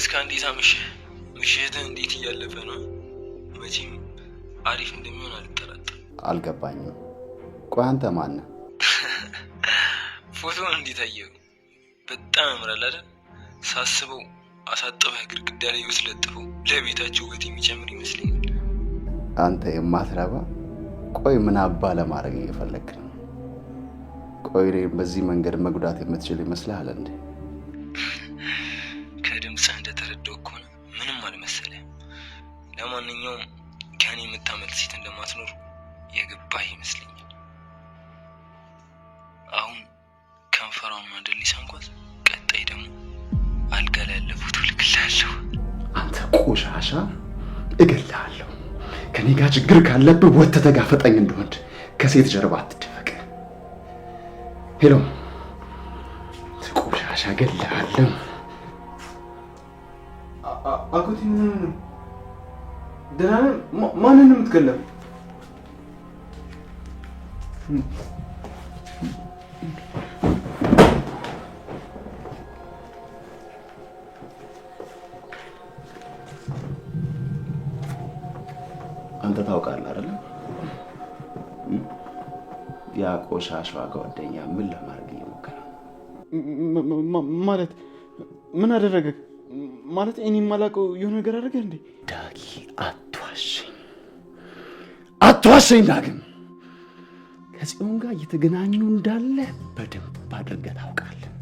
ጀስካ እንዴት አመሸህ? ምሽትህ እንዴት እያለፈ ነው? መቼም አሪፍ እንደሚሆን አልጠራጠርም። አልገባኝም። ቆይ አንተ ማነህ? ፎቶውን እንዴት አየኸው? በጣም ያምራል አይደል? ሳስበው አሳጥበህ ግድግዳ ላይ ብትለጥፈው ለቤታቸው ውበት የሚጨምር ይመስለኛል። አንተ የማትረባ፣ ቆይ ምን አባ ለማድረግ እየፈለግክ ነው? ቆይ እኔን በዚህ መንገድ መጉዳት የምትችል ይመስልሃል እንዴ? ከድምፅህ እንደተረዳው ከሆነ ምንም አልመሰለህም። ለማንኛውም ከእኔ የምታመልጥ ሴት እንደማትኖር የገባህ ይመስለኛል። አሁን ከንፈሯን ማንደል ሳንኳት፣ ቀጣይ ደግሞ አልጋ ላይ ያለ ፎቶ እልክልሃለሁ። አንተ ቆሻሻ፣ እገልሃለሁ። ከኔ ጋር ችግር ካለብህ ወጥተህ ተጋፈጠኝ እንደወንድ፣ ከሴት ጀርባ አትደበቅ። Hello ቆሻሻ፣ እገልሃለሁ። አጎቴ ምን ሆነህ ነው? ደህና ነህ? ማንን ነው የምትገለው? አንተ ታውቃለህ አይደለ? ያ ቆሻሻ ጓደኛ ምን ለማድረግ እየሞከረ ነው? ማለት ምን አደረገ? ማለት እኔ የማላውቀው የሆነ ነገር አደረገ እንዴ? ዳጊ አትዋሸኝ፣ አትዋሸኝ ዳግም። ከጽዮን ጋር እየተገናኙ እንዳለ በደንብ አድርገህ ታውቃለህ።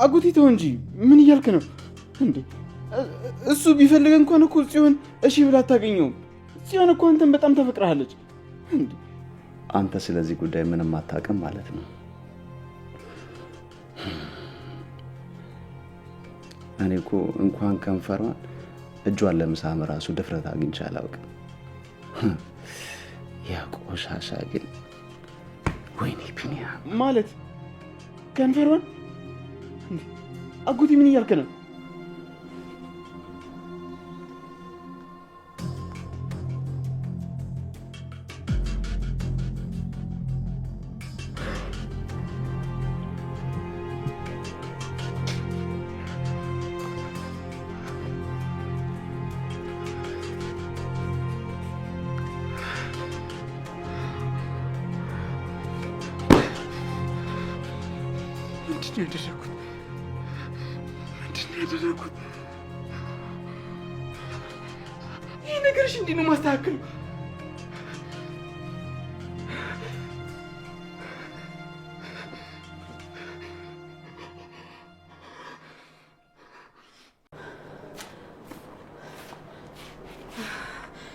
አጎቴ ተው እንጂ ምን እያልክ ነው እንዴ? እሱ ቢፈልግ እንኳን እኮ ጽዮን እሺ ብላ አታገኘውም። ጽዮን እኮ አንተን በጣም ታፈቅርሃለች። እንዴ አንተ ስለዚህ ጉዳይ ምንም አታውቅም ማለት ነው። እኔ እኮ እንኳን ከንፈሯን እጇን ለመሳም ራሱ ድፍረት አግኝቼ አላውቅም። ያ ቆሻሻ ግን፣ ወይኔ ቢኒያም። ማለት ከንፈሯን? እንዴ አጎቴ ምን እያልክ ነው? ምንድን ነው ያደረኩት? ምንድን ነው ያደረኩት? ይህ ነገርሽ እንዴት ነው ማስተካከሉ?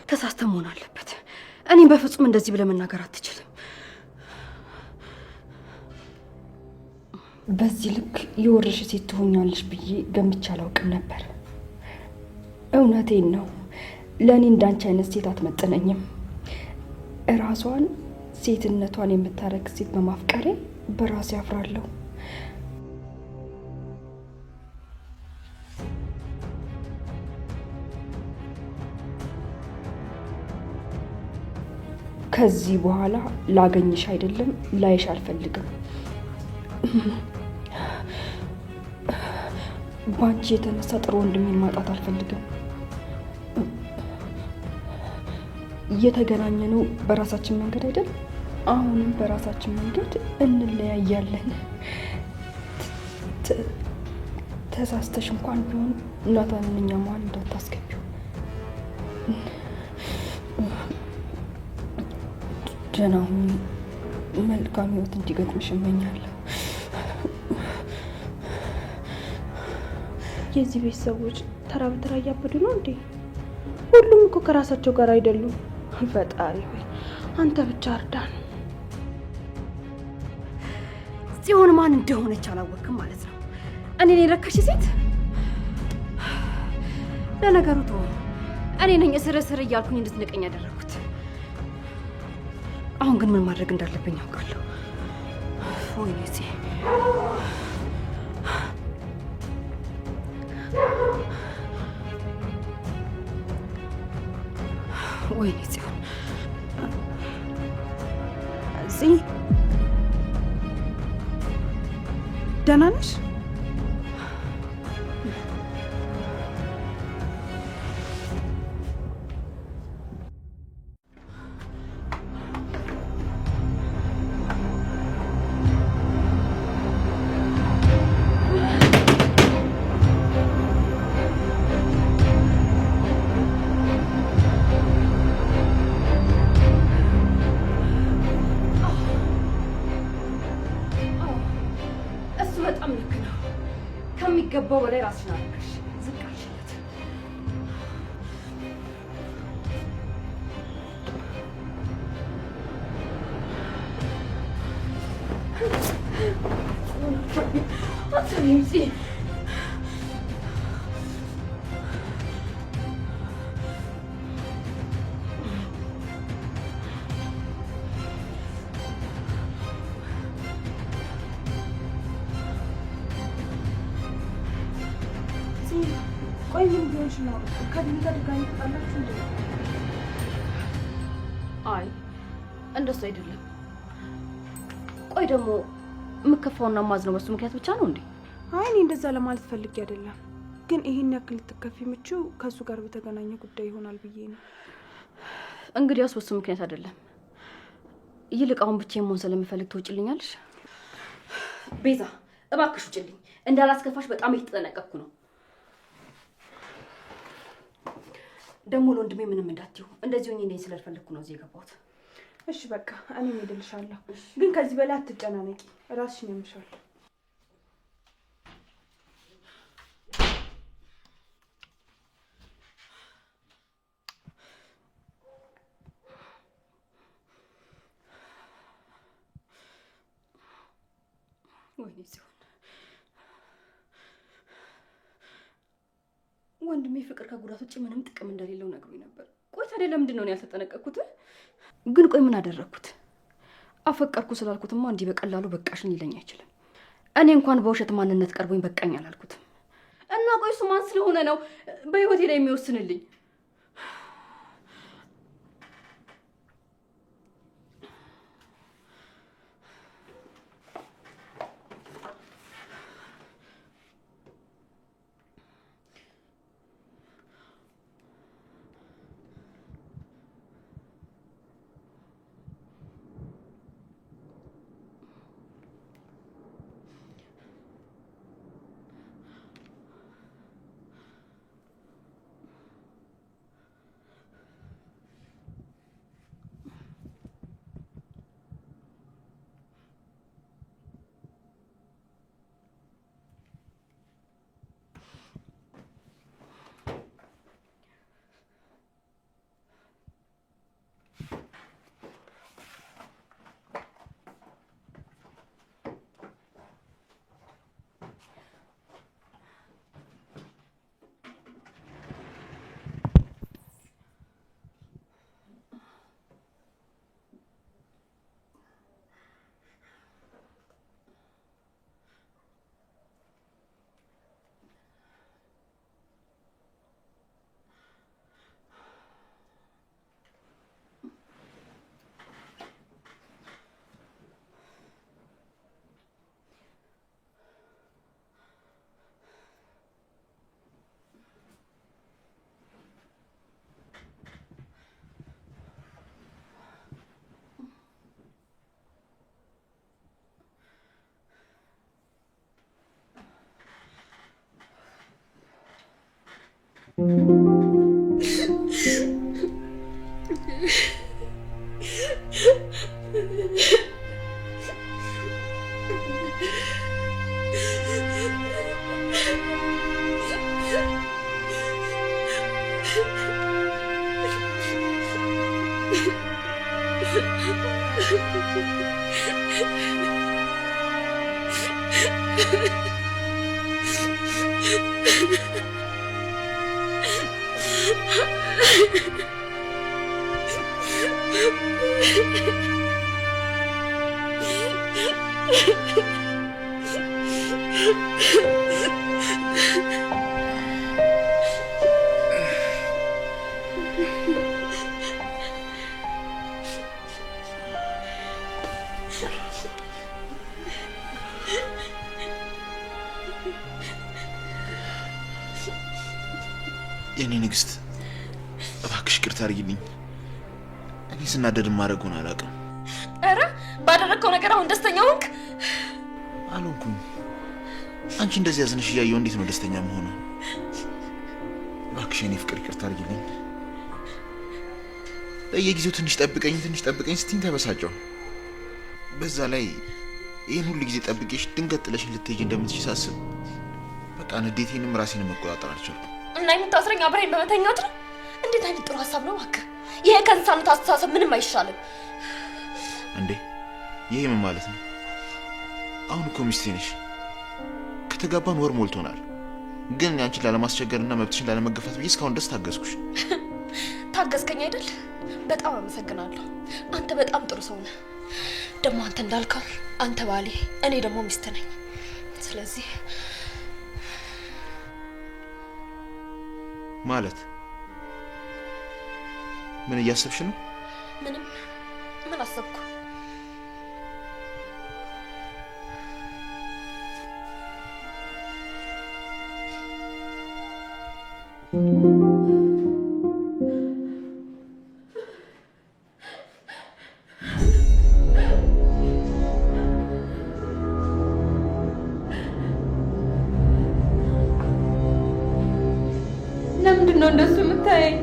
ተሳስተ መሆን አለበት። እኔም በፍጹም እንደዚህ ብለህ መናገር አትችልም። በዚህ ልክ የወረሽ ሴት ትሆኛለሽ ብዬ ገምቼ አላውቅም ነበር። እውነቴን ነው። ለእኔ እንዳንቺ አይነት ሴት አትመጥነኝም። እራሷን ሴትነቷን የምታረግ ሴት በማፍቀሬ በራሴ አፍራለሁ። ከዚህ በኋላ ላገኝሽ አይደለም ላይሽ አልፈልግም። በአንቺ የተነሳ ጥሩ ወንድሜን ማጣት አልፈልግም። እየተገናኘነው በራሳችን መንገድ አይደል? አሁንም በራሳችን መንገድ እንለያያለን። ተሳስተሽ እንኳን ቢሆን ናታንን እኛ መሀል እንዳታስገቢው። ደህና ሁኚ። መልካም ህይወት እንዲገጥምሽ እመኛለሁ። የዚህ ቤት ሰዎች ተራ በተራ እያበዱ ነው እንዴ? ሁሉም እኮ ከራሳቸው ጋር አይደሉም። ፈጣሪ ሆይ አንተ ብቻ እርዳን። ጽዮን ማን እንደሆነች አላወቅም ማለት ነው። እኔ ነኝ ረካሽ ሴት። ለነገሩ ተወው፣ እኔ ነኝ እስር እስር እያልኩኝ እንድትንቀኝ ያደረኩት። አሁን ግን ምን ማድረግ እንዳለብኝ አውቃለሁ። ወይኔ ዜ፣ ወይኔ ጽዮን። እዚህ ደህና ነሽ? ከሚገባው በላይ ራስሽን አረከሽ፣ ዝቅ አልሽለት። አትሰሚም ፂ? ቆይ ምን ቢሆንሽ ነው ከቢኒ ጋር ድጋሚ ተጣላችሁ እንዴ? አይ እንደሱ አይደለም። ቆይ ደግሞ የምከፋውና ማዝነው በሱ ምክንያት ብቻ ነው እንዴ? አይ እኔ እንደዛ ለማለት ፈልጌ አይደለም፣ ግን ይሄን ያክል ልትከፊ የምችው ከእሱ ጋር በተገናኘ ጉዳይ ይሆናል ብዬ ነው። እንግዲያውስ በሱ ምክንያት አይደለም። ይልቅ አሁን ብቻዬን መሆን ስለምፈልግ ትወጪልኛለሽ? ቤዛ እባክሽ ውጭልኝ። እንዳላስከፋሽ በጣም እየተጠነቀቅኩ ነው። ደግሞ ለወንድሜ ምንም እንዳትዪው። እንደዚህ ሆኜ እንደዚህ ስላልፈለግኩ ነው እዚህ የገባሁት። እሺ በቃ እኔም እሄድልሻለሁ፣ ግን ከዚህ በላይ አትጨናነቂ፣ ራስሽን ያምሻል። ወይኔ ሲሆን ወንድሜ ፍቅር ከጉዳት ውጭ ምንም ጥቅም እንደሌለው ነግሮኝ ነበር። ቆይ ታዲያ ለምንድን ነው እኔ ያልተጠነቀቅኩት? ግን ቆይ ምን አደረግኩት? አፈቀርኩ ስላልኩትማ እንዲህ በቀላሉ በቃሽን ሊለኝ አይችልም። እኔ እንኳን በውሸት ማንነት ቀርቦኝ በቃኝ አላልኩትም። እና ቆይ እሱ ማን ስለሆነ ነው በህይወቴ ላይ የሚወስንልኝ? የኔ ንግስት እባክሽ ይቅርታ አድርጊልኝ። እኔ ስናደድ ማድረጉን አላውቅም። ኧረ ባደረግከው ነገር አሁን ደስተኛ ሆንክ? አልሆንኩም። አንቺ እንደዚህ አዝነሽ እያየሁ እንዴት ነው ደስተኛ መሆነው? እባክሽ የኔ ፍቅር ይቅርታ አድርጊልኝ። በየጊዜው ትንሽ ጠብቀኝ ትንሽ ጠብቀኝ ስትኝ ተበሳጨሁ። በዛ ላይ ይህን ሁሉ ጊዜ ጠብቄሽ ድንገት ጥለሽኝ ልትሄጂ እንደምትችይ ሳስብ በቃ በቃ ንዴቴንም ራሴን መቆጣጠር አልቻልኩም። እና የምታስረኝ አብረኝ በመተኛት ነው? እንዴት አይነት ጥሩ ሀሳብ ነው እባክህ! ይሄ ከእንስሳነት አስተሳሰብ ምንም አይሻልም። እንዴ ይሄ ምን ማለት ነው? አሁን እኮ ሚስቴ ነሽ። ከተጋባን ወር ሞልቶናል። ግን እኔ አንቺን ላለማስቸገርና መብትሽን ላለመገፋት ብዬ እስካሁን ድረስ ታገዝኩሽ። ታገዝከኝ አይደል? በጣም አመሰግናለሁ። አንተ በጣም ጥሩ ሰው ነህ። ደግሞ አንተ እንዳልከው አንተ ባሌ፣ እኔ ደግሞ ሚስት ነኝ። ስለዚህ ማለት ምን እያሰብሽ ነው? ምንም። ምን አሰብኩ? ለምንድን ነው እንደሱ የምታየኝ?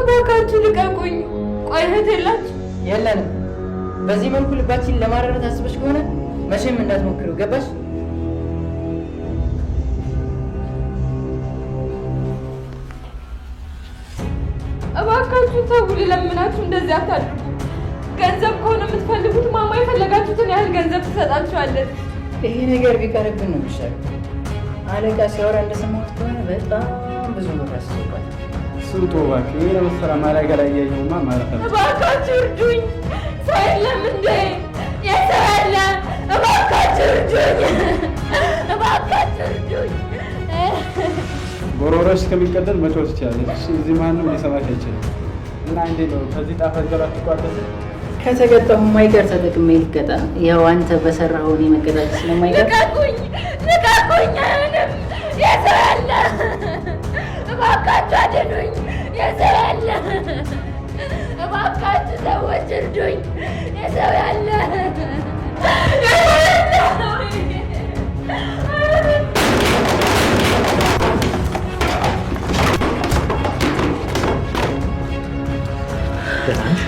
እባካችሁ ልቀቁኝ። ቆይ እህት የላችሁ? የለንም። በዚህ መልኩ ልባችን ለማረር ታስበሽ ከሆነ መቼም እንዳትሞክሪው፣ ገባሽ? እባካችሁ ተው፣ ልለምናችሁ፣ እንደዚህ አታድርጉ። ገንዘብ ከሆነ የምትፈልጉት ማማ የፈለጋችሁትን ያህል ገንዘብ ትሰጣችኋለች። ይሄ ነገር ቢቀርብን ነው የሚሻለው። አለቃ ሲያወራ እንደሰማሁት ከሆነ በጣም ብዙ ብር ያስገባል። እሱን ተወው እባክህ። ይሄ ለመሰለ ማላጋ ላይ እያየሁማ ማለት ነው። እባካችሁ እርዱኝ። ሰው የለም እንዴ? የሰው ያለ? እባካችሁ እርዱኝ። እባካችሁ እርዱኝ። ጎሮሮሽ እስከሚቀደድ መጮህ ትችላለች። እዚህ ማንም ሊሰማሽ አይችልም። እና እንዴት ነው ከዚህ ጣፋጭ ጋር አትቋደስም? ከተቀጣሁ የማይቀር ተጠቅሜ ልቀጣ። ያው አንተ በሰራኸው እኔ መቀጣት ስለማይቀር ልቀቁኝ! ልቀቁኝ! አይሆንም። የሰው ያለ? እባካችሁ አድኑኝ። የሰው ያለ? እባካችሁ ሰዎች እርዱኝ። የሰው ያለ? የሰው ያለ? ደህና ነሽ?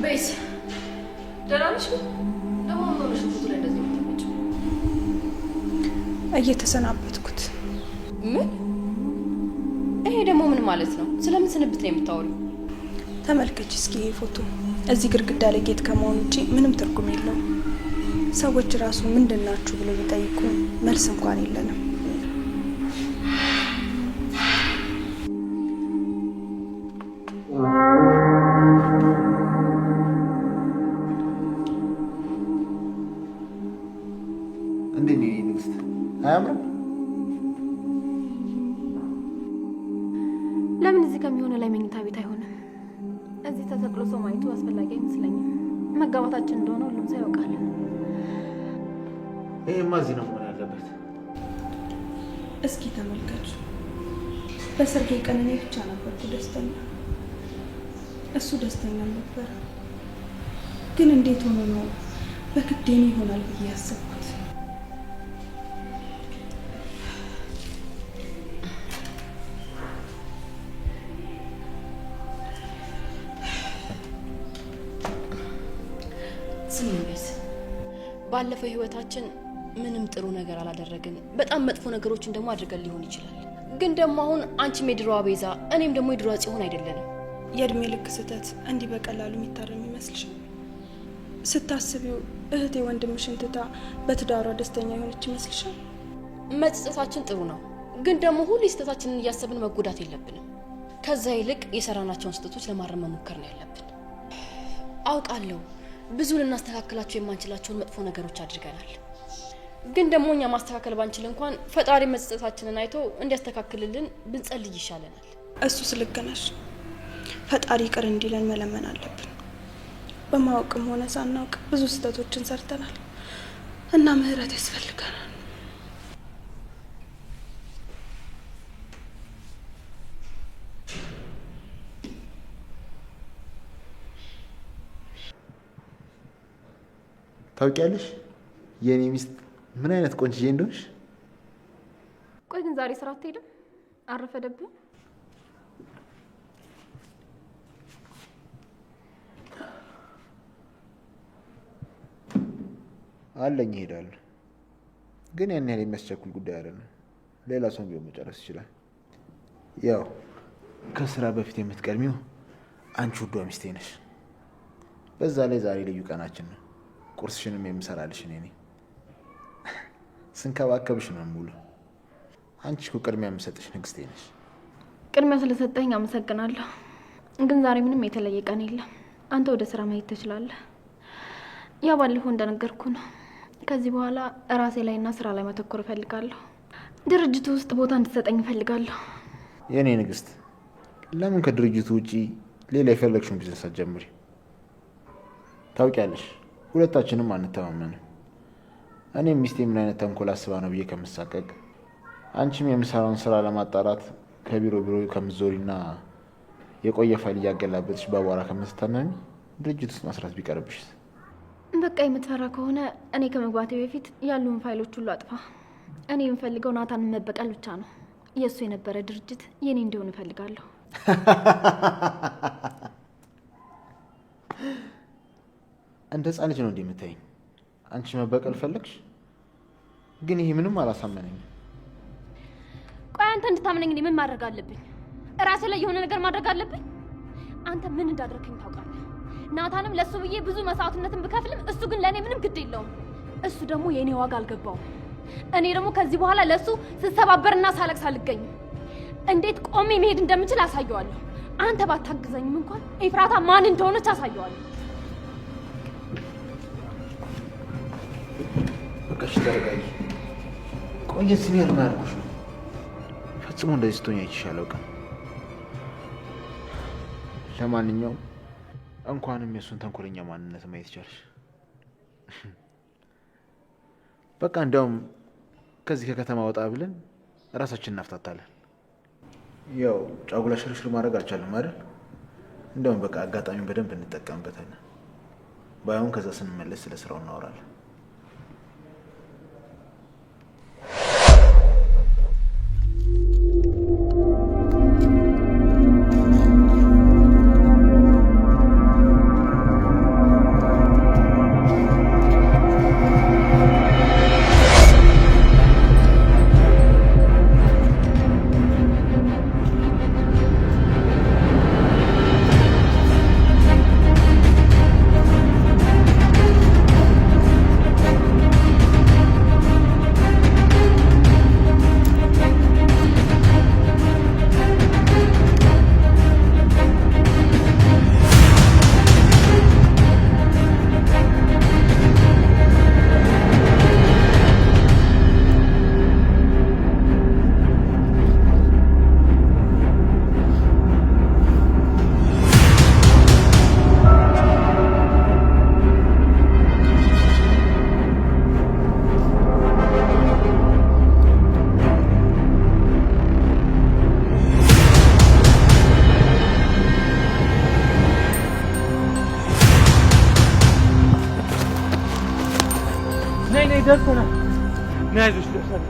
ቤዝ ደህና ነሽ? ደግሞ ምን ሆነሽ ነው ፎቶ ላይ እንደዚህ የምትመጪው? እየተሰናበትኩት። ምን? ይሄ ደግሞ ምን ማለት ነው? ስለምን ስንብት ነው የምታወሪው? ተመልከች እስኪ ይሄ ፎቶ እዚህ ግድግዳ ላይ ጌጥ ከመሆን ውጪ ምንም ትርጉም የለውም። ሰዎች ራሱ ምንድን ናችሁ ብለው ቢጠይቁ መልስ እንኳን የለንም። እንዴት ነው የኔ ንግስት? አያምርም? ለምን እዚህ ከሚሆነ ላይ መኝታ ቤት አይሆንም? እዚህ ተሰቅሎ ሰው ማየቱ አስፈላጊ አይመስለኝም። መጋባታችን እንደሆነ ሁሉም ሰው ያውቃል። ይሄማ እዚህ ነው መሆን ያለበት። እስኪ ተመልከቱ። በሰርጌ ቀን እኔ ብቻ ነበርኩ ደስተኛ፣ እሱ ደስተኛ አልነበረ። ግን እንዴት ሆኖ ነው በግድ የኔ ይሆናል ብዬ ያሰብኩት? ስሚ ቤዝ፣ ባለፈው ህይወታችን ምንም ጥሩ ነገር አላደረግን። በጣም መጥፎ ነገሮችን ደግሞ አድርገን ሊሆን ይችላል። ግን ደግሞ አሁን አንቺም የድሮዋ ቤዛ፣ እኔም ደግሞ የድሮዋ ጽዮን አይደለንም። የእድሜ ልክ ስህተት እንዲህ በቀላሉ የሚታረም ይመስልሻል? ስታስቢው እህቴ ወንድምሽን ትታ በትዳሯ ደስተኛ የሆነች ይመስልሻል? መጸጸታችን ጥሩ ነው፣ ግን ደግሞ ሁሌ ስህተታችንን እያሰብን መጎዳት የለብንም። ከዛ ይልቅ የሰራናቸውን ስህተቶች ለማረም መሞከር ነው ያለብን። አውቃለሁ ብዙ ልናስተካክላቸው የማንችላቸውን መጥፎ ነገሮች አድርገናል። ግን ደግሞ እኛ ማስተካከል ባንችል እንኳን ፈጣሪ መጸጸታችንን አይቶ እንዲያስተካክልልን ብንጸልይ ይሻለናል። እሱስ ልክ ነሽ። ፈጣሪ ይቅር እንዲለን መለመን አለብን። በማወቅም ሆነ ሳናውቅ ብዙ ስህተቶችን ሰርተናል እና ምህረት ያስፈልገናል። ታውቂያለሽ የእኔ ሚስት ምን አይነት ቆንጅዬ እንደሆንሽ። ቆይ ግን ዛሬ ስራ አትሄድም? አረፈደብህ? አለኝ እሄዳለሁ። ግን ያን ያህል የሚያስቸኩል ጉዳይ አይደለም። ሌላ ሰው ቢሆን መጨረስ ይችላል። ያው ከስራ በፊት የምትቀድሚው አንቺ ውዷ ሚስቴ ነሽ። በዛ ላይ ዛሬ ልዩ ቀናችን ነው። ቁርስሽንም የምሰራልሽ እኔ ነኝ። ስንከባከብሽ ነው የምውለው። አንቺ እኮ ቅድሚያ የምሰጥሽ ንግስቴ ነሽ። ቅድሚያ ስለሰጠኝ አመሰግናለሁ። ግን ዛሬ ምንም የተለየ ቀን የለም። አንተ ወደ ስራ መሄድ ትችላለህ። ያ ባለፈው እንደነገርኩ ነው። ከዚህ በኋላ ራሴ ላይና ስራ ላይ ማተኮር እፈልጋለሁ። ድርጅቱ ውስጥ ቦታ እንድትሰጠኝ እፈልጋለሁ። የእኔ ንግስት፣ ለምን ከድርጅቱ ውጪ ሌላ የፈለግሽውን ቢዝነስ አትጀምሪ? ታውቂያለሽ፣ ሁለታችንም አንተማመንም። እኔም ሚስቴ ምን አይነት ተንኮል አስባ ነው ብዬ ከምሳቀቅ፣ አንቺም የምሰራውን ስራ ለማጣራት ከቢሮ ቢሮ ከምትዞሪና የቆየ ፋይል እያገላበጥሽ በአቧራ ከምትታመሚ ድርጅት ውስጥ መስራት ቢቀርብሽስ? በቃ የምትፈራ ከሆነ እኔ ከመግባቴ በፊት ያሉን ፋይሎች ሁሉ አጥፋ። እኔ የምፈልገው ናታንን መበቀል ብቻ ነው። የእሱ የነበረ ድርጅት የኔ እንዲሆን እፈልጋለሁ። እንደ ህፃን ልጅ ነው እንዲህ የምታይኝ? አንቺ መበቀል ፈለግሽ? ግን ይሄ ምንም አላሳመነኝም። ቆይ አንተ እንድታምነኝ እኔ ምን ማድረግ አለብኝ? እራሴ ላይ የሆነ ነገር ማድረግ አለብኝ? አንተ ምን እንዳደረከኝ ታውቃለህ። ናታንም ለእሱ ብዬ ብዙ መስዋዕትነትን ብከፍልም እሱ ግን ለእኔ ምንም ግድ የለውም። እሱ ደግሞ የእኔ ዋጋ አልገባውም። እኔ ደግሞ ከዚህ በኋላ ለእሱ ስሰባበርና ሳለቅስ አልገኝም። እንዴት ቆሜ መሄድ እንደምችል አሳየዋለሁ። አንተ ባታግዘኝም እንኳን ኤፍራታ ማን እንደሆነች አሳየዋለሁ። በቃ እሺ፣ ተረጋጊ። ቆይ ስኔ ምን አድርጎሽ ነው? ፈጽሞ እንደዚህ ስትሆኝ አይቼሽ አላውቅም። ለማንኛውም እንኳንም የእሱን ተንኮለኛ ማንነት ማየት ቻልሽ። በቃ እንዲያውም ከዚህ ከከተማ ወጣ ብለን ራሳችንን እናፍታታለን። ያው ጫጉላ ሽርሽር ማድረግ አልቻለም አይደል? እንዲያውም በቃ አጋጣሚውን በደንብ እንጠቀምበታለን። ባይሆን ከዛ ስንመለስ ስለ ስራው እናወራለን። ነይ ደርሰናል። ነይ አይዞሽ ደርሰናል።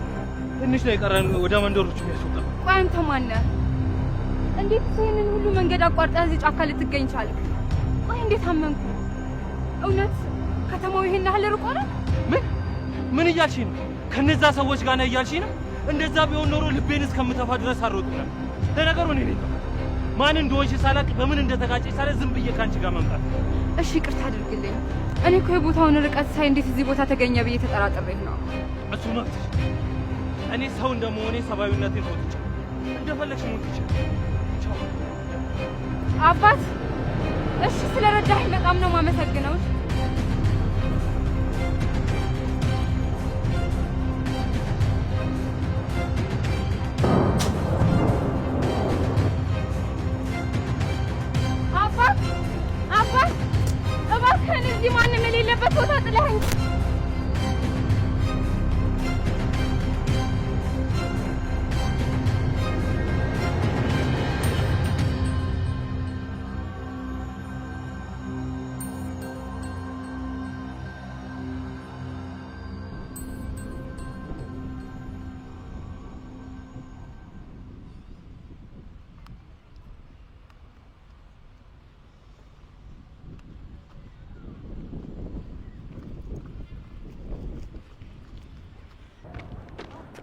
ትንሽ ነው የቀረን ወደ መንደሮቹ የሚያስወጣ። ቆይ አንተ ማነህ? እንዴት ይህንን ሁሉ መንገድ አቋርጠህ እዚህ ጫካ ልትገኝ ቻልክ? ቆይ እንዴት አመንኩ? እውነት ከተማው ይሄን ያህል ርቆ ነው? ምን ምን እያልሽ ነው? ከነዛ ሰዎች ጋር ነህ እያልሽ ነው? እንደዛ ቢሆን ኖሮ ልቤን እስከምተፋ ድረስ አልሮጥም ነበር። ለነገሩ እኔ ነኝ ጥፋት። ማን እንደሆንሽ ሳላቅ በምን እንደተጋጨሽ ሳላቅ ዝም ብዬ ከአንቺ ጋር መምጣት። እሺ ይቅርታ አድርግልኝ። እኔ እኮ የቦታውን ርቀት ሳይ እንዴት እዚህ ቦታ ተገኘ ብዬ ተጠራጥሬህ ነው። እሱ መብትሽ። እኔ ሰው እንደመሆኔ ሰብአዊነቴን ተወጥቻለሁ። እንደፈለግሽ መሆን ትችያለሽ። ቻው። አባት፣ እሺ ስለረዳኸኝ በጣም ነው የማመሰግነው። አባት፣ አባት፣ እባክህን እዚህ ማንም የሌለበት ቦታ ጥለኸኝ።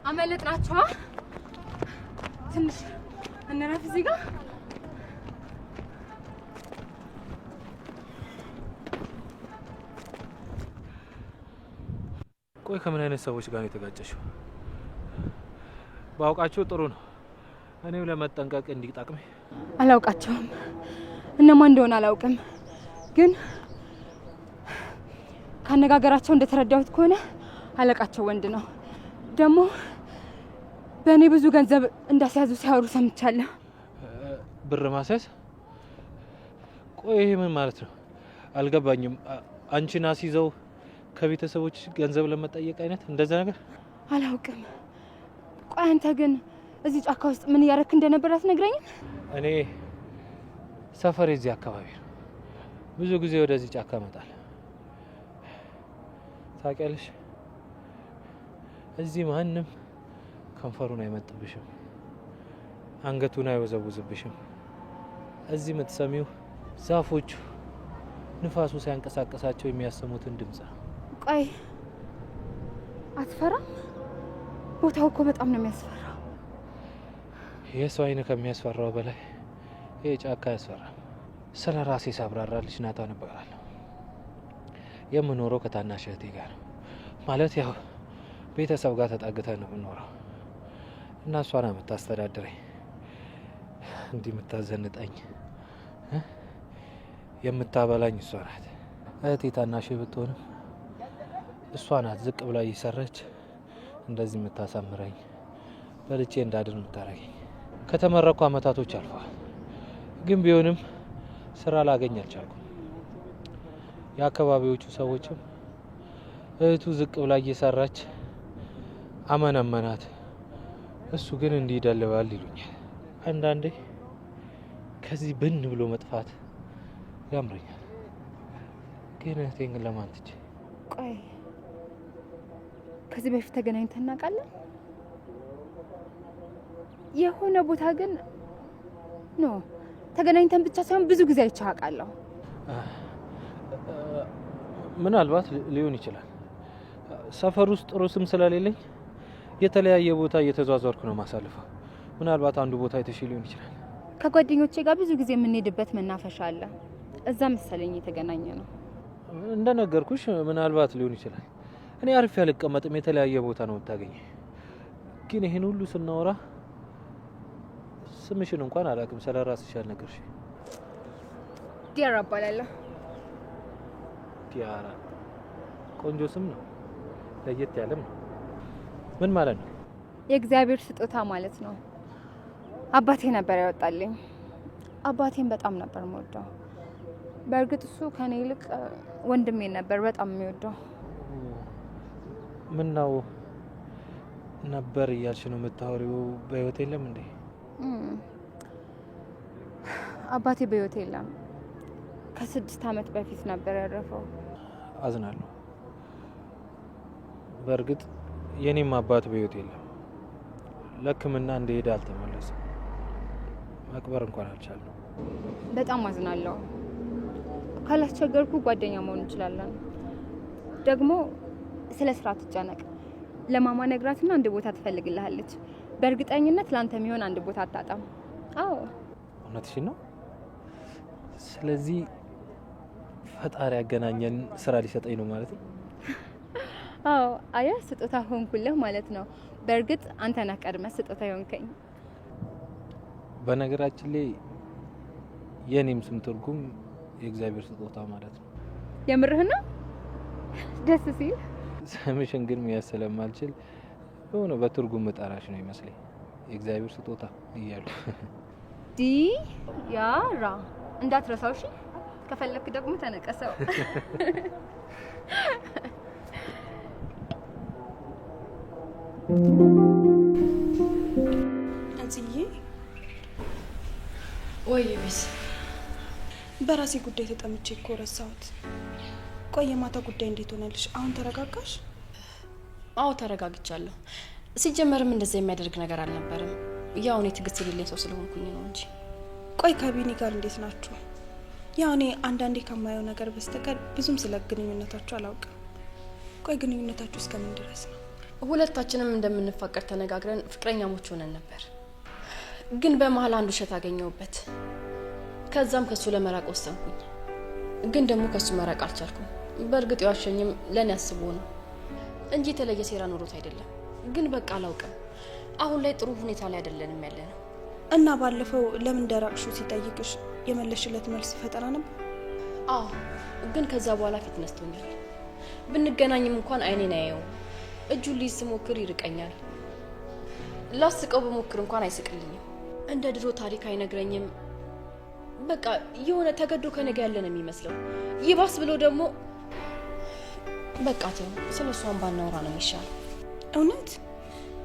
አመለጥናቸዋ። ትንሽ እንረፍ እዚህ ጋር። ቆይ ከምን አይነት ሰዎች ጋር ነው የተጋጨሽው? ባውቃቸው ጥሩ ነው። እኔም ለመጠንቀቅ እንዲጠቅመኝ። አላውቃቸውም፣ እነማን እንደሆነ አላውቅም፣ ግን ካነጋገራቸው እንደተረዳሁት ከሆነ አለቃቸው ወንድ ነው። ደግሞ በእኔ ብዙ ገንዘብ እንዳስያዙ ሲያወሩ ሰምቻለሁ። ብር ማስያዝ? ቆይ ይሄ ምን ማለት ነው? አልገባኝም። አንቺን አስይዘው ከቤተሰቦች ገንዘብ ለመጠየቅ አይነት እንደዛ ነገር? አላውቅም። ቆይ አንተ ግን እዚህ ጫካ ውስጥ ምን እያደረክ እንደነበር አትነግረኝም? እኔ ሰፈሬ እዚህ አካባቢ ነው። ብዙ ጊዜ ወደዚህ ጫካ እመጣለሁ። ታውቂያለሽ፣ እዚህ ማንም ከንፈሩን አይመጥብሽም፣ አንገቱን አይወዘውዝብሽም። እዚህ የምትሰሚው ዛፎቹ ንፋሱ ሲያንቀሳቀሳቸው የሚያሰሙትን ድምፅ ነው። ቆይ አትፈራም? ቦታው እኮ በጣም ነው የሚያስፈራው። የሰው አይን ከሚያስፈራው በላይ ይህ ጫካ ያስፈራል። ስለ ራሴ ሳብራራልሽ ናታን እባላለሁ። የምኖረው ከታናሽ እህቴ ጋር ነው። ማለት ያው ቤተሰብ ጋር ተጠግተን ነው የምኖረው እና እሷ ናት የምታስተዳድረኝ፣ እንዲህ የምታዘንጠኝ፣ የምታበላኝ እሷ ናት። እህቴ ታናሽ ብትሆንም እሷ ናት ዝቅ ብላ እየሰራች እንደዚህ የምታሳምረኝ፣ በልቼ እንዳድር የምታደርገኝ። ከተመረኩ አመታቶች አልፈዋል፣ ግን ቢሆንም ስራ ላገኝ አልቻልኩም። የአካባቢዎቹ ሰዎችም እህቱ ዝቅ ብላ እየሰራች አመነመናት፣ እሱ ግን እንዲህ ይደልባል ይሉኛል። አንዳንዴ ከዚህ ብን ብሎ መጥፋት ያምረኛል፣ ግን እህቴን ግን ለማን ትቼ? ቆይ ከዚህ በፊት ተገናኝተን እናውቃለን? የሆነ ቦታ ግን no ተገናኝተን ብቻ ሳይሆን ብዙ ጊዜ አይቼህ አውቃለሁ። ምናልባት ሊሆን ይችላል። ሰፈር ውስጥ ጥሩ ስም ስለሌለኝ የተለያየ ቦታ እየተዟዟርኩ ነው ማሳልፈው። ምናልባት አንዱ ቦታ አይተሽ ሊሆን ይችላል። ከጓደኞቼ ጋር ብዙ ጊዜ የምንሄድበት መናፈሻ አለ። እዛ መሰለኝ የተገናኘ ነው። እንደነገርኩሽ ምናልባት ሊሆን ይችላል። እኔ አርፌ አልቀመጥም። የተለያየ ቦታ ነው የምታገኘ። ግን ይህን ሁሉ ስናወራ ስምሽን እንኳን አላውቅም። ስለ ራስሽ ያልነገርሽኝ። ዲያራ እባላለሁ። ዲያራ ቆንጆ ስም ነው፣ ለየት ያለም ነው። ምን ማለት ነው? የእግዚአብሔር ስጦታ ማለት ነው። አባቴ ነበር ያወጣልኝ። አባቴን በጣም ነበር የምወደው። በእርግጥ እሱ ከኔ ይልቅ ወንድሜን ነበር በጣም የሚወደው። ምን ነው ነበር እያልሽ ነው የምታወሪው? በህይወት የለም እንዴ? አባቴ በህይወት የለም። ከ6 ዓመት በፊት ነበር ያረፈው። አዝናለሁ። በእርግጥ የኔም አባት በህይወት የለም። ለሕክምና እንደሄደ አልተመለሰም። መቅበር እንኳን አልቻልንም። በጣም አዝናለሁ። ካላስቸገርኩ ጓደኛ መሆን እንችላለን። ደግሞ ስለ ስራ አትጨነቅ። ለማማ ነግራትና አንድ ቦታ ትፈልግልሃለች። በእርግጠኝነት ለአንተ የሚሆን አንድ ቦታ አታጣም። አዎ። እውነትሽን ነው። ስለዚህ ፈጣሪ ያገናኘን ስራ ሊሰጠኝ ነው ማለት ነው። አዎ አያ ስጦታ ሆንኩልህ ማለት ነው። በእርግጥ አንተ ነህ ቀድመህ ስጦታ የሆንከኝ። በነገራችን ላይ የኔም ስም ትርጉም የእግዚአብሔር ስጦታ ማለት ነው። የምርህ ነው? ደስ ሲል። ስምሽን ግን መያዝ ስለማልችል የሆነ በትርጉም መጠራሽ ነው ይመስለኝ፣ የእግዚአብሔር ስጦታ እያሉ። ዲ ያ ራ እንዳትረሳው እሺ። ከፈለክ ደግሞ ተነቀሰው። እጽዬ። ወይ ቤዝ፣ በራሴ ጉዳይ ተጠምቼ እኮ ረሳሁት። ቆይ የማታ ጉዳይ እንዴት ሆነልሽ? አሁን ተረጋጋሽ? አዎ ተረጋግቻለሁ። ሲጀመርም እንደዛ የሚያደርግ ነገር አልነበረም። ያው እኔ ትዕግስት የሌለኝ ሰው ስለሆንኩኝ ነው እንጂ። ቆይ ከቢኒ ጋር እንዴት ናችሁ? ያው እኔ አንዳንዴ ከማየው ነገር በስተቀር ብዙም ስለ ግንኙነታችሁ አላውቅም። ቆይ ግንኙነታችሁ እስከምን ድረስ ነው? ሁለታችንም እንደምንፋቀር ተነጋግረን ፍቅረኛሞች ሆነን ነበር። ግን በመሀል አንድ ውሸት አገኘሁበት። ከዛም ከሱ ለመራቅ ወሰንኩኝ። ግን ደግሞ ከሱ መራቅ አልቻልኩም። በእርግጥ የዋሸኝም ለእኔ አስቦ ነው እንጂ የተለየ ሴራ ኖሮት አይደለም። ግን በቃ አላውቅም። አሁን ላይ ጥሩ ሁኔታ ላይ አይደለንም ያለ ነው። እና ባለፈው ለምን ደራቅሹ ሲጠይቅሽ የመለሽለት መልስ ፈጠራ ነበር? አዎ፣ ግን ከዛ በኋላ ፊት ነስቶኛል። ብንገናኝም እንኳን አይኔን አያየውም። እጁን ሊይዝ ስሞክር ይርቀኛል። ላስቀው ብሞክር እንኳን አይስቅልኝም። እንደ ድሮ ታሪክ አይነግረኝም። በቃ የሆነ ተገዶ ከነገ ያለ ነው የሚመስለው። ይባስ ብሎ ደግሞ በቃ ተው፣ ስለ እሷን ባናወራ ነው የሚሻለው። እውነት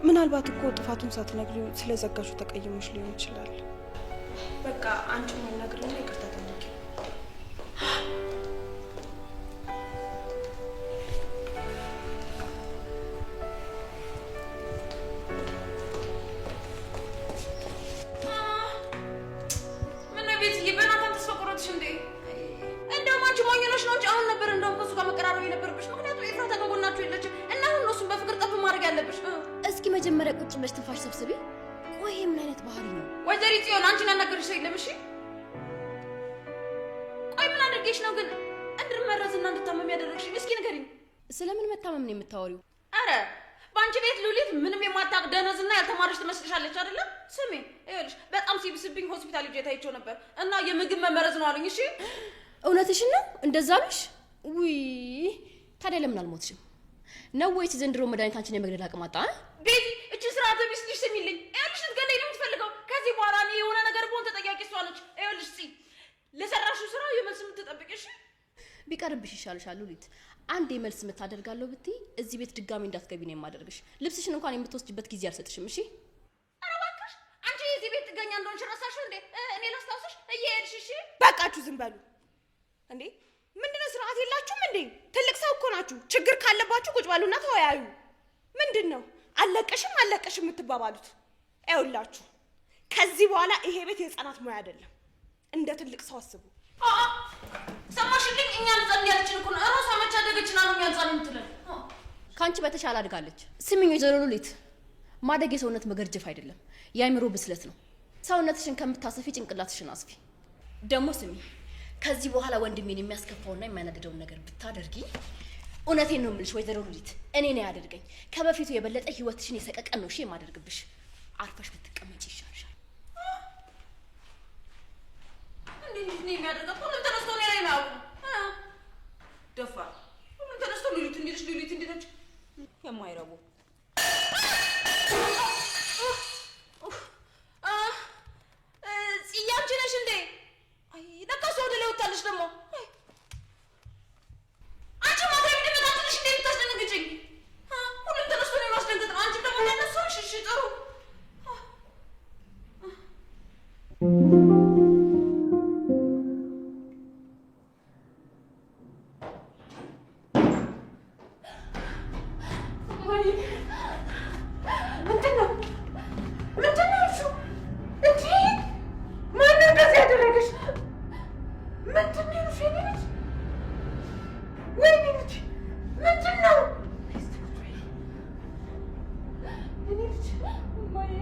ምናልባት እኮ ጥፋቱን ሳትነግሪው ስለዘጋሹ ተቀይሞሽ ሊሆን ይችላል። በቃ አንቺ መናገርና ይቅርታ ጠይቂ። ምነው ቤትዬ፣ በናታን ተስፋ ቆረጥሽ እንዴ? እንደውም አንቺ ሞኝ ነሽ ነው እንጂ አሁን ነበር እንደውም ከእሱ ጋር መቀራረብ የነበረብሽ። ምክንያቱም ኤፍራታ ከጎናችሁ የለችም እና አሁን ነው እሱን በፍቅር ጠብ ማድረግ ያለብሽ። እስኪ መጀመሪያ ቁጭ ብለሽ ትንፋሽ ሰብስቢ። ቆይ ይሄ ምን አይነት ባህሪ ነው? ወይዘሪት ጽዮን አንቺን ያናገርሽ ሰው የለም። እሺ ቆይ ምን አድርጌሽ ነው ግን እንድመረዝና እንድታመም ያደረግሽኝ? እስኪ ንገሪኝ። ስለምን መታመም ነው የምታወሪው? አረ በአንቺ ቤት ሉሊት ምንም የማታውቅ ደነዝና ያልተማረች ትመስልሻለች አይደለም? ስሚ ይኸውልሽ፣ በጣም ሲብስብኝ ሆስፒታል ሄጄ ታይቼው ነበር እና የምግብ መመረዝ ነው አሉኝ። እሺ እውነትሽን ነው? እንደዛ አሉሽ? ውይ ታዲያ ለምን አልሞትሽም ነው ወይስ ዘንድሮ መድኃኒት አንቺን የመግደል አቅም አጣ? ቤቲ እቺ ስርዓተ ቢስ ልጅ ስሚልኝ፣ ይኸውልሽ ልትገለኝ ነው የምትፈልገው። ከዚህ በኋላ እኔ የሆነ ነገር ብሆን ተጠያቂ እሷ ነች። ይኸውልሽ ጽ ለሰራሽው ስራ የመልስ የምትጠብቂ እሺ? ቢቀርብሽ ይሻልሻል ሉሊት። አንድ የመልስ የምታደርጋለሁ ብትይ እዚህ ቤት ድጋሚ እንዳትገቢ ነው የማደርግሽ። ልብስሽን እንኳን የምትወስጂበት ጊዜ አልሰጥሽም። እሺ? ኧረ እባክሽ አንቺ የዚህ ቤት ጥገኛ እንደሆንሽ ረሳሽው እንዴ? እኔ ላስታውስሽ እየሄድሽ እሺ? በቃችሁ፣ ዝም በሉ እንዴ! ምንድነው ስርዓት የላችሁም እንዴ? ትልቅ ሰው እኮ ናችሁ። ችግር ካለባችሁ ቁጭ በሉና ተወያዩ። ምንድን ነው አለቀሽም አለቀሽም የምትባባሉት? ይኸውላችሁ ከዚህ በኋላ ይሄ ቤት የህፃናት ሙያ አይደለም። እንደ ትልቅ ሰው አስቡ። ሰማሽልኝ? እኛን ህፃን ያለችን እኮ ነው እራሷ መች አደገችና ነው እኛን ህፃን የምትለን? ከአንቺ በተሻለ አድጋለች። ስሚኝ ወይዘሮ ሉሊት፣ ማደግ የሰውነት መገርጀፍ አይደለም፣ የአእምሮ ብስለት ነው። ሰውነትሽን ከምታሰፊ ጭንቅላትሽን አስፊ። ደግሞ ስሚ፣ ከዚህ በኋላ ወንድሜን የሚያስከፋውና የሚያናድደውን ነገር ብታደርጊ እውነቴን ነው የምልሽ ወይዘሮ ሉሊት፣ እኔ ነው ያደርገኝ። ከበፊቱ የበለጠ ህይወትሽን የሰቀቀን ነው እሺ የማደርግብሽ። አርፈሽ ብትቀመጪ ይሻልሻል። እንዴት ነው የሚያደርጋት? ሁሉም ተነስቶ እኔ ላይ ነው ያውቁ ደፋር። ሁሉም ተነስቶ ሉሊት እንዴት ነች፣ ሉሊት እንዴት ነች የማይረቡ ጽዬ አንቺ ነሽ እንዴ? አይ ለካ እሷ ወደ ላይ ወጣለች ደግሞ። አንቺ ማታ የምትመጣ ትንሽ እንዴ የምታስደነግጭኝ? ሁሉም ተነስቶ እኔን ማስደንገጥ ነው። አንቺም ደግሞ እንዳነሳሁሽ። እሺ ጥሩ። ምንድነው? ምንድነው እሱ? እንዴ ማነው እንደዚህ ያደረገሽ? ምንድነው እሱ? የኔ ልጅ፣ ወይኔ ልጅ፣ ምንድነው? የኔ ልጅ እማዬ፣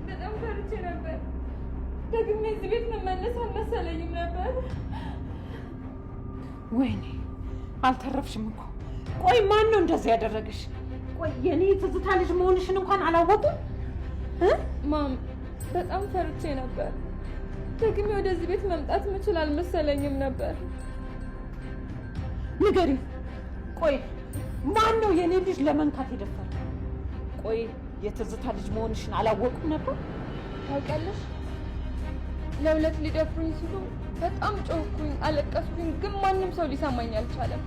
በጣም ፈርቼ ነበር። ደግሜ እዚህ ቤት መመለስ አልመሰለኝም ነበር። ወይኔ አልተረፍሽም እኮ። ቆይ ማን ነው እንደዚህ ያደረገሽ? ቆይ የኔ ትዝታ ልጅ መሆንሽን እንኳን አላወቁም? Mom፣ በጣም ፈርቼ ነበር። ደግሜ ወደዚህ ቤት መምጣት ምችል አልመሰለኝም ነበር። ንገሪኝ፣ ቆይ ማን ነው የኔ ልጅ ለመንካት የደፈረ? ቆይ የትዝታ ልጅ መሆንሽን አላወቁም ነበር? ታውቂያለሽ፣ ለሁለት ሊደፍሩኝ ሲሉ በጣም ጮህኩኝ፣ አለቀስኩኝ። ግን ማንም ሰው ሊሰማኝ አልቻለም።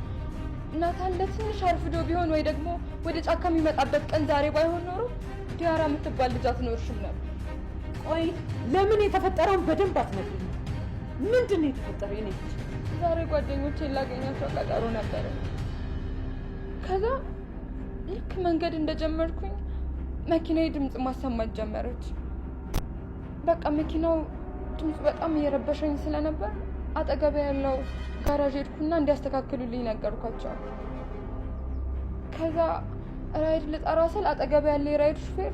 ናታን ለትንሽ አርፍዶ ቢሆን ወይ ደግሞ ወደ ጫካ የሚመጣበት ቀን ዛሬ ባይሆን ኖሮ ዲያራ የምትባል ልጅ አትኖርሽም ነበር። ቆይ ለምን የተፈጠረውን በደንብ አትነግሪኝም? ምንድን ነው የተፈጠረው የኔ ልጅ? ዛሬ ጓደኞቼን ላገኛቸው ቀጠሮ ነበረ። ከዛ ልክ መንገድ እንደጀመርኩኝ መኪናዬ ድምፅ ማሰማት ጀመረች። በቃ መኪናው ድምፁ በጣም እየረበሸኝ ስለነበር አጠገቤ ያለው ጋራዥ ሄድኩና እንዲያስተካክሉልኝ ነገርኳቸው። ከዛ ራይድ ልጠራ ስል አጠገቤ ያለ የራይድ ሹፌር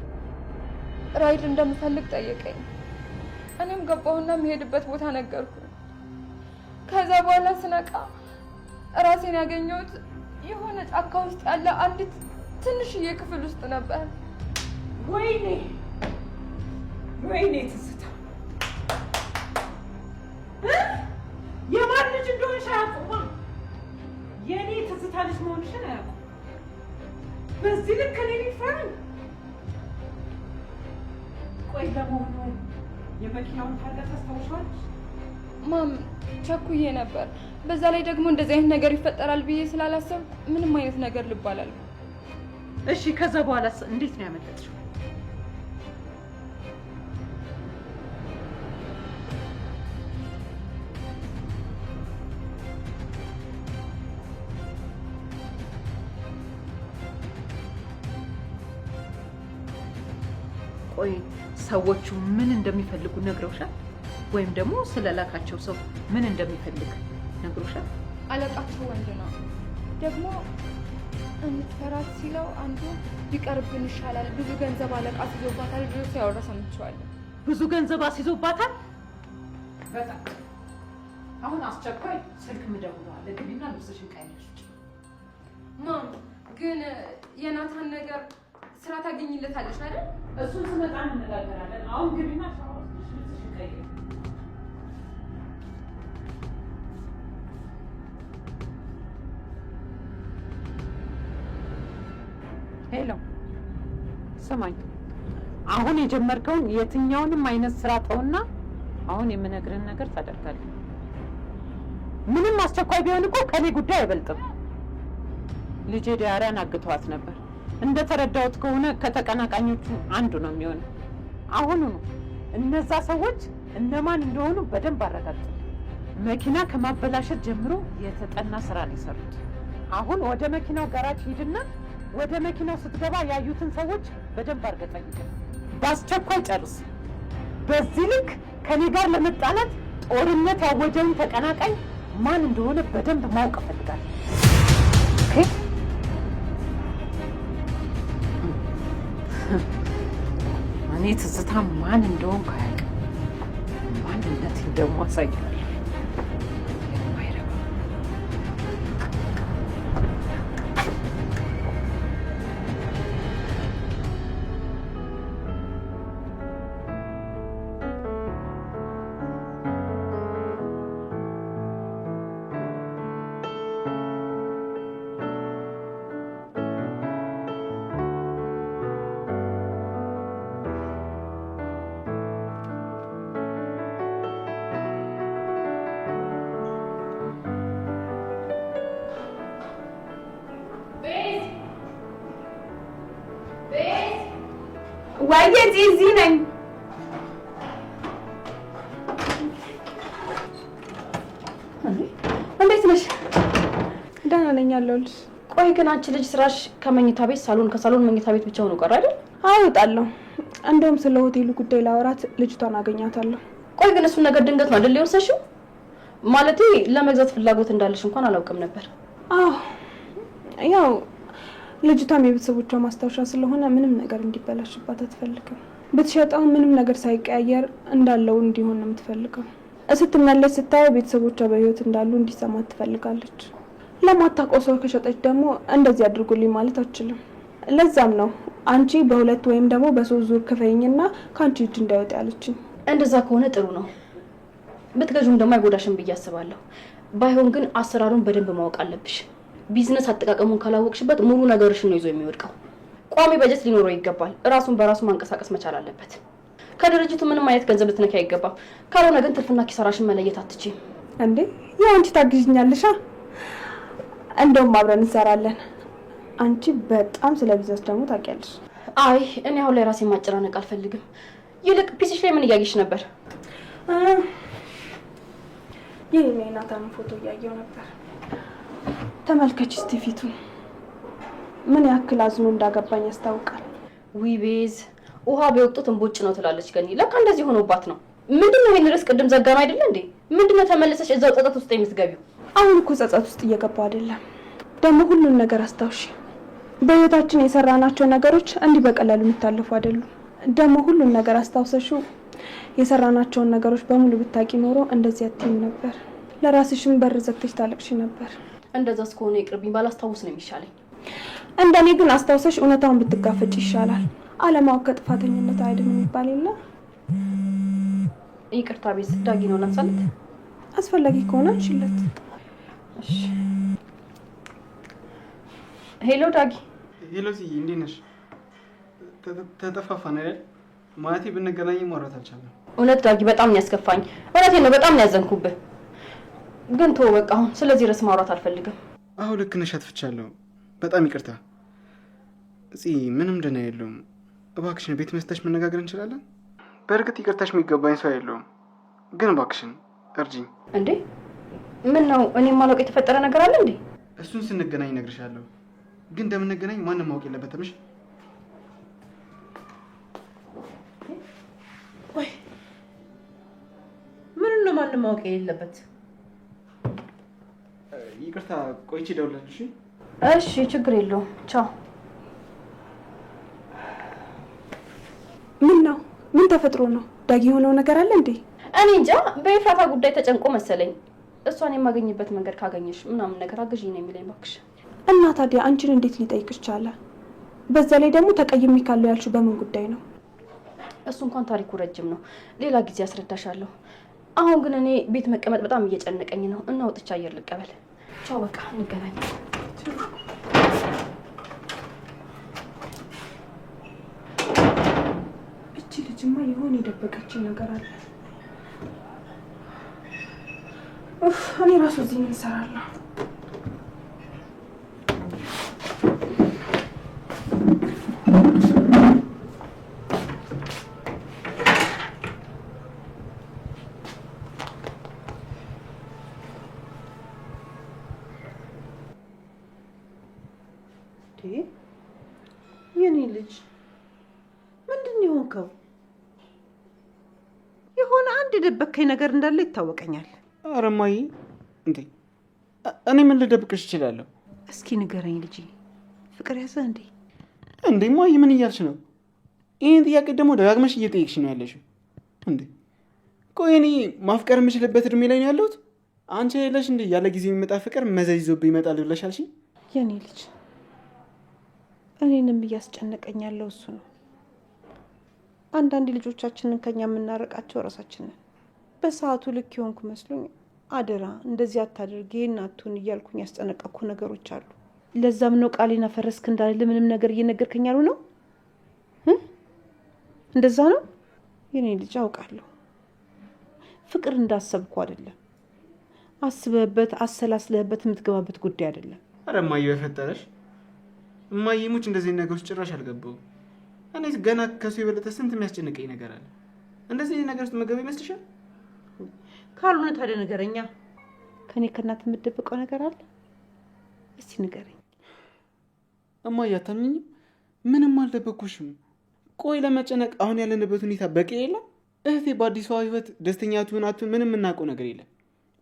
ራይድ እንደምፈልግ ጠየቀኝ። እኔም ገባሁና የምሄድበት ቦታ ነገርኩ። ከዛ በኋላ ስነቃ ራሴን ያገኘሁት የሆነ ጫካ ውስጥ ያለ አንዲት ትንሽዬ ክፍል ውስጥ ነበር። ወይኔ ወይኔ ትዝታ፣ የማን ልጅ እንደሆንሽ አያውቁማ። የእኔ ትዝታ ልጅ መሆንሽን አያውቁም። በዚህ ልክ እኔን ይፈሩኝ? ቆይ ለመሆኑ የመኪናውን ታርጋ ታስታውሻለሽ? ማም፣ ቸኩዬ ነበር። በዛ ላይ ደግሞ እንደዚህ አይነት ነገር ይፈጠራል ብዬ ስላላሰብኩ ምንም አይነት ነገር ልባላል። እሺ፣ ከዛ በኋላስ እንዴት ነው ያመለጥሽው? ቆይ ሰዎቹ ምን እንደሚፈልጉ ነግረውሻል? ወይም ደግሞ ስለላካቸው ሰው ምን እንደሚፈልግ ነግሮሻል? አለቃቸው ወንድ ነው። ደግሞ እንትፈራት ሲለው አንዱ ቢቀርብን ይሻላል፣ ብዙ ገንዘብ አለቃ አስይዞባታል ብሎ ሲያወራ ሰምቼዋለሁ። ብዙ ገንዘብ አስይዞባታል? በጣም አሁን አስቸኳይ ስልክ ምደውለው አለ። ግቢና ልብስሽን ቀይሪ። ማም፣ ግን የናታን ነገር ስራ ታገኝለታለች አይደል? እሱን ስመጣ እንነጋገራለን። አሁን ግቢና ሻወር ወስደሽ ልብስሽን ቀይሪ። Hello፣ ስማኝ፣ አሁን የጀመርከውን የትኛውንም አይነት ስራ ተውና አሁን የምነግርህን ነገር ታደርጋለህ። ምንም አስቸኳይ ቢሆን እኮ ከኔ ጉዳይ አይበልጥም። ልጄ ዲያራን አግተዋት ነበር። እንደተረዳሁት ከሆነ ከተቀናቃኞቹ አንዱ ነው የሚሆነው። አሁኑኑ እነዛ ሰዎች እነማን እንደሆኑ በደንብ አረጋግጥ። መኪና ከማበላሸት ጀምሮ የተጠና ስራ ነው የሰሩት። አሁን ወደ መኪናው ጋራጅ ሂድና ወደ መኪናው ስትገባ ያዩትን ሰዎች በደንብ አድርገህ ጠይቅ። በአስቸኳይ ጨርስ። በዚህ ልክ ከኔ ጋር ለመጣላት ጦርነት ያወጀውን ተቀናቃኝ ማን እንደሆነ በደንብ ማወቅ እፈልጋለሁ። Okay? እኔ ትዝታ ማን እንደሆንኩ አያውቅም። ማንነቴን ደግሞ አሳያለሁ። የማይረባ። ቤዝ፣ ቤዝ! ወይዬ፣ እዚህ ነኝ። እንዴት ነሽ? ደህና ነኝ አለሁልሽ። ቆይ ግን አንቺ ልጅ ስራሽ ከመኝታ ቤት ሳሎን፣ ከሳሎን መኝታ ቤት ብቻ ሆኖ ቀረ አይደል? አይ፣ እወጣለሁ። እንደውም ስለ ሆቴሉ ጉዳይ ላወራት ልጅቷን አገኛታለሁ። ቆይ ግን እሱን ነገር ድንገት ነው አይደል የወሰንሽው? ማለቴ ለመግዛት ፍላጎት እንዳለሽ እንኳን አላውቅም ነበር። አዎ፣ ያው ልጅቷም የቤተሰቦቿ ማስታወሻ ስለሆነ ምንም ነገር እንዲበላሽባት አትፈልግም። ብትሸጠው ምንም ነገር ሳይቀያየር እንዳለው እንዲሆን ነው የምትፈልገው። ስትመለስ ስታየው ቤተሰቦቿ በህይወት እንዳሉ እንዲሰማት ትፈልጋለች። ለማታውቀው ሰው ከሸጠች ደግሞ እንደዚህ አድርጉልኝ ማለት አትችልም። ለዛም ነው አንቺ በሁለት ወይም ደግሞ በሶስት ዙር ክፈይኝና ከአንቺ እጅ እንዳይወጣ ያለችኝ። እንደዛ ከሆነ ጥሩ ነው። ብትገዥም ደግሞ አይጎዳሽም ብዬ አስባለሁ። ባይሆን ግን አሰራሩን በደንብ ማወቅ አለብሽ። ቢዝነስ አጠቃቀሙን ካላወቅሽበት ሙሉ ነገርሽን ነው ይዞ የሚወድቀው። ቋሚ በጀት ሊኖረው ይገባል። ራሱን በራሱ ማንቀሳቀስ መቻል አለበት። ከድርጅቱ ምንም አይነት ገንዘብ ልትነኪ አይገባም። ካልሆነ ግን ትርፍና ኪሳራሽን መለየት አትችይም። እንዴ ያው አንቺ ታግዥኛለሻ። እንደውም አብረን እንሰራለን። አንቺ በጣም ስለ ቢዝነስ ደግሞ ታውቂያለሽ። አይ እኔ አሁን ላይ ራሴን ማጨናነቅ አልፈልግም። ይልቅ PC ሽ ላይ ምን እያየሽ ነበር? የኔና የናታንን ፎቶ እያየው ነበር። ተመልከች እስቲ ፊቱን ምን ያክል አዝኖ እንዳገባኝ ያስታውቃል። ውይ ቤዝ፣ ውሃ ቢወቅጡት እንቦጭ ነው ትላለች ገኒ። ለካ እንደዚህ ሆኖባት ነው። ምንድን ነው ይሄን ርዕስ ቅድም ዘጋ ነው አይደለ እንዴ? ምንድን ነው ተመልሰሽ እዛው ጸጸት ውስጥ የምትገቢው? አሁን እኮ ጸጸት ውስጥ እየገባው አይደለም። ደግሞ ሁሉን ነገር አስታውሺ። በህይወታችን የሰራናቸው ነገሮች እንዲህ በቀላሉ የሚታለፉ አይደሉም። ደግሞ ሁሉን ነገር አስታውሰሽው የሰራናቸውን ነገሮች በሙሉ ብታቂ ኖሮ እንደዚህ አትይም ነበር። ለራስሽም በር ዘግተሽ ታለቅሺ ነበር። እንደዛ እስከሆነ ይቅርብኝ፣ ባላስታውስ ነው የሚሻለኝ። እንደኔ ግን አስታውሰሽ እውነታውን ብትጋፈጭ ይሻላል። አለማወቅ ከጥፋተኝነት አይድንም የሚባል የለ። ይቅርታ ቤዝ፣ ዳጊ ነው ላንሳለት። አስፈላጊ ከሆነ አንሺለት። እሺ። Hello ዳጊ። Hello ጽዬ፣ እንዴት ነሽ? ተጠፋፋን አይደል? ማለቴ ብንገናኝ ማውራት አልቻልንም። እውነት ዳጊ በጣም ነው ያስከፋኝ። እውነቴን ነው፣ በጣም ነው ያዘንኩብህ። ግን ተወው በቃ፣ አሁን ስለዚህ ርዕስ ማውራት አልፈልግም። አዎ ልክ ነሽ፣ አጥፍቻለሁ። በጣም ይቅርታ ጽ፣ ምንም ደህና የለውም። እባክሽን ቤት መስተሽ መነጋገር እንችላለን? በእርግጥ ይቅርታሽ የሚገባኝ ሰው የለውም፣ ግን እባክሽን እርጂኝ። እንዴ ምን ነው? እኔ የማላውቅ የተፈጠረ ነገር አለ እንዴ? እሱን ስንገናኝ እነግርሻለሁ። ግን እንደምንገናኝ ማንም ማወቅ የለበትም። እሺ? ቆይ ምኑን ነው ማንም ማወቅ የሌለበት? ይቅርታ ቆይቼ እደውልልሽ። እሺ ችግር የለውም። ቻው። ምን ነው? ምን ተፈጥሮ ነው? ዳጊ የሆነው ነገር አለ እንዴ? እኔ እንጃ። በኤፍራታ ጉዳይ ተጨንቆ መሰለኝ። እሷን የማገኝበት መንገድ ካገኘሽ ምናምን ነገር አግዢኝ ነው የሚለኝ። እባክሽ። እና ታዲያ አንቺን እንዴት ሊጠይቅሽ ቻለ? በዛ ላይ ደግሞ ተቀይሜ ካለው ያልሽው በምን ጉዳይ ነው? እሱ እንኳን ታሪኩ ረጅም ነው፣ ሌላ ጊዜ አስረዳሻለሁ። አሁን ግን እኔ ቤት መቀመጥ በጣም እየጨነቀኝ ነው እና ወጥቼ አየር ልቀበል። ቻው፣ በቃ እንገናኝ። እቺ ልጅማ የሆነ የደበቀችኝ ነገር አለ። ኡፍ፣ እኔ ራሱ እዚህ ምን እሰራለሁ? የኔ ልጅ ምንድን ነው የሆንከው? የሆነ አንድ የደበከኝ ነገር እንዳለ ይታወቀኛል። ኧረ እማዬ፣ እንዴ እኔ ምን ልደብቅሽ እችላለሁ? እስኪ ንገረኝ ልጄ፣ ፍቅር ያዘህ እንዴ? እንዴ እማዬ፣ ምን እያልሽ ነው? ይህን ጥያቄ ደግሞ ደጋግመሽ እየጠየቅሽ ነው ያለሽው። እንዴ ቆይ እኔ ማፍቀር የምችልበት እድሜ ላይ ነው ያለሁት? አንቺ የለሽ እንዴ ያለ ጊዜ የሚመጣ ፍቅር መዘዝ ይዞብኝ ይመጣል ብለሽ አልሽኝ? የኔ ልጅ እኔንም እያስጨነቀኝ ያለው እሱ ነው። አንዳንድ ልጆቻችንን ከኛ የምናረቃቸው እራሳችንን። በሰዓቱ ልክ የሆንኩ መስሎኝ አደራ እንደዚህ አታድርግ ይሄን አትሁን እያልኩኝ ያስጠነቀቅኩ ነገሮች አሉ። ለዛም ነው ቃሌን አፈረስክ እንዳልል ምንም ነገር እየነገርከኝ ያሉ ነው። እንደዛ ነው የኔ ልጅ። አውቃለሁ ፍቅር እንዳሰብኩ አይደለም። አስበህበት አሰላስለህበት የምትገባበት ጉዳይ አይደለም። ኧረ እማዬ በፈጠረሽ እማዬ ሙች እንደዚህ ነገሮች ጭራሽ አልገባሁም። እኔ ገና ከሱ የበለጠ ስንት የሚያስጨንቀኝ ነገር አለ። እንደዚህ ነገር ውስጥ መገብ ይመስልሻል? ካልሆነ ታዲያ ንገረኛ። ከኔ ከእናት የምትደብቀው ነገር አለ? እስቲ ንገረኝ። እማዬ አታምኚኝም? ምንም አልደበኩሽም። ቆይ ለመጨነቅ አሁን ያለንበት ሁኔታ በቂ የለም? እህቴ በአዲሷ ህይወት ደስተኛ ትሁን አትሁን ምንም የምናውቀው ነገር የለም።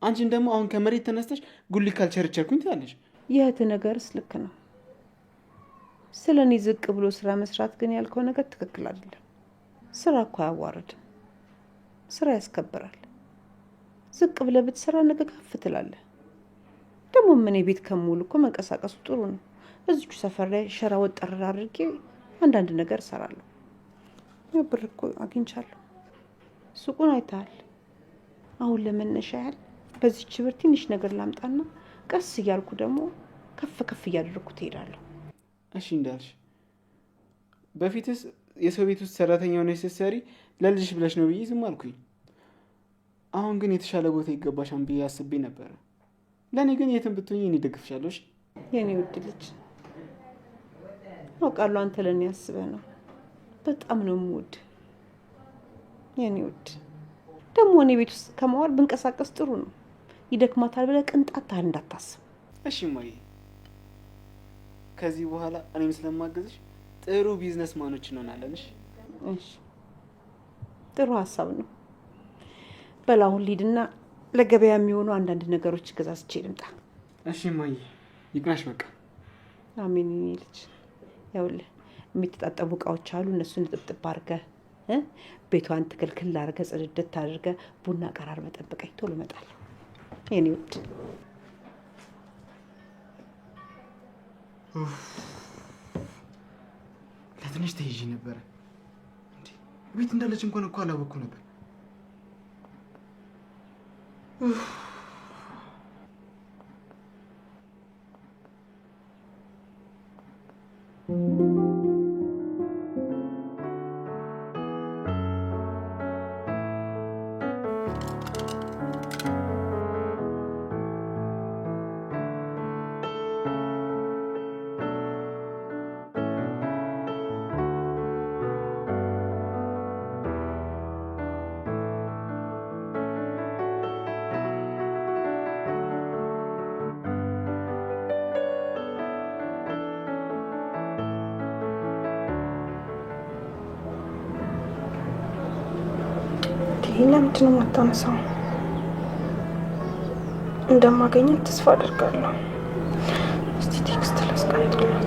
አንቺን ደግሞ አሁን ከመሬት ተነስተሽ ጉሊት ካልቸርቸርኩኝ ትላለሽ። የእህት ነገርስ ልክ ነው። ስለ እኔ ዝቅ ብሎ ስራ መስራት ግን ያልከው ነገር ትክክል አይደለም። ስራ እኮ አያዋርድም፣ ስራ ያስከብራል። ዝቅ ብለህ ብትሰራ ነገ ከፍ ትላለህ። ደግሞ ምን ቤት ከምውል እኮ መንቀሳቀሱ ጥሩ ነው። እዚቹ ሰፈር ላይ ሸራ ወጠር አድርጌ አንዳንድ ነገር እሰራለሁ። ያው ብር እኮ አግኝቻለሁ። ሱቁን አይተሃል። አሁን ለመነሻ ያህል በዚች ብር ትንሽ ነገር ላምጣና ቀስ እያልኩ ደግሞ ከፍ ከፍ እያደረግኩ ትሄዳለሁ። እሺ እንዳልሽ። በፊትስ የሰው ቤት ውስጥ ሰራተኛ ሆነሽ ስትሰሪ ለልጅሽ ብለሽ ነው ብዬ ዝም አልኩኝ። አሁን ግን የተሻለ ቦታ ይገባሻል ብዬ አስቤ ነበረ። ለእኔ ግን የትም ብትሆኚ እኔ እደግፍሻለሁ። እሺ የኔ ውድ ልጅ፣ አውቃለሁ አንተ ለእኔ አስበህ ነው። በጣም ነው የምወድ የኔ ውድ። ደግሞ እኔ ቤት ውስጥ ከመዋል ብንቀሳቀስ ጥሩ ነው። ይደክማታል ብለህ ቅንጣት ታህል እንዳታስብ። እሺ እማዬ፣ ከዚህ በኋላ እኔም ስለማገዝሽ ጥሩ business man ኦች እንሆናለን። እሺ? እሺ፣ ጥሩ ሀሳብ ነው። በል አሁን ልሂድና ለገበያ የሚሆኑ አንዳንድ ነገሮች ገዛዝቼ ልምጣ። እሺ እማዬ፣ ይቅናሽ በቃ። አሜን የኔ ልጅ። ያውልህ የሚተጣጠቡ እቃዎች አሉ። እነሱን ጥብጥብ አድርገህ ቤቷን ትክልክል አድርገህ ጽድድት አድርገህ ቡና ቀራርበህ ጠብቀኝ። ቶሎ እመጣለሁ የኔ ውድ። ለትንሽ ተይዤ ነበረ። እንዴ ቤት እንዳለች እንኳን እኮ አላወኩም ነበር። ለምንድን ነው የማታነሳው? እንደማገኘት ተስፋ አደርጋለሁ። እስቲ text ላስቀምጥላት።